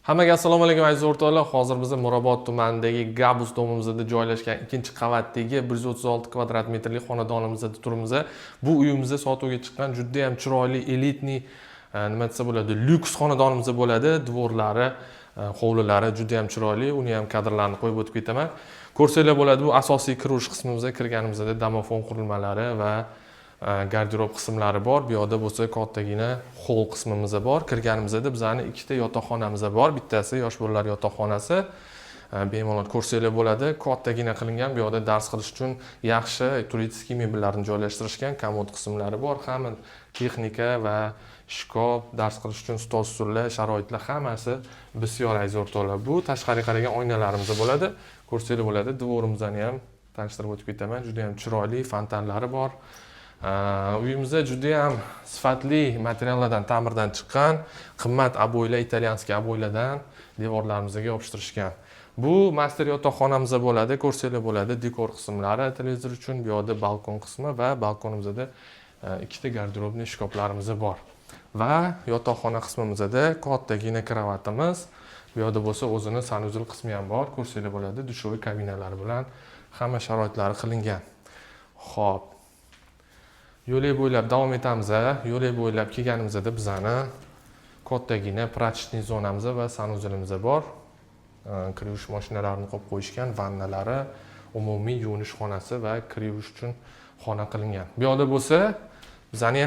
Hammaga assalomu alaykum, aziz o'rtoqlar. Hozir biz Mirobod tumanidagi Gabus domimizda joylashgan ikkinchi qavatdagi 136 kvadrat metrli xonadonimizda turibmiz. Bu uyimizda sotuvga chiqqan juda ham chiroyli, элитный, nima desa bo'ladi, lyuks xonadonimiz bo'ladi. Двор lari, hovlilari juda ham chiroyli. Uni ham kadrlarini qo'yib o'tib ketaman. Ko'rsanglar bo'ladi, bu asosiy kirish qismimizga kirganimizda domofon qurilmalari va garderob qismlari bor. Bu yoqda bo'lsa kattagina xoll qismimiz bor. Kirganimizda bizani ikkita yotoqxonamiz bor. Bittasi yosh bolalar yotoqxonasi. Bemalol ko'rsanglar bo'ladi. Kattagina qilingan. Bu yoqda dars qilish uchun yaxshi турецкий mebellarni joylashtirishgan, komod qismlari bor. Hamma texnika va shkaf, dars qilish uchun stol, stullar, sharoitlar hammasi bisyor, aziz o'rtoqlar. Bu tashqariga qaragan oynalarimiz bo'ladi. Ko'rsanglar bo'ladi. Двор imizni ham tanishtirib o'tib ketaman. Juda ham chiroyli fontanlari bor. Uyimizda juda ham sifatli materiallardan ta'mirdan chiqqan, qimmat обой lar, итальянский обой lardan devorlarimizga yopishtirishgan. Bu master yotoqxonamiz bo'ladi, ko'rsanglar bo'ladi, dekor qismlari, televizor uchun, bu yoqda balkon qismi va balkonimizda ikkita гардеробный shkaflarimiz bor. Va yotoqxona qismimizda kattagina kravatimiz, bu yoqda bo'lsa o'zini санузел qismi ham bor, ko'rsanglar bo'ladi, душевой kabinalari bilan hamma sharoitlari qilingan. Xo'p. Yo'lak bo'ylab davom etamiz. Yo'lak bo'ylab kelganimizda bizani kattagina прачечный zonamiz va санузел imiz bor. Kir yuvish mashinalarini qo'yib qo'yishgan, vannalari, umumiy yuvinish xonasi va kir yuvish uchun xona qilingan. Bu yoqda bo'lsa bizani yana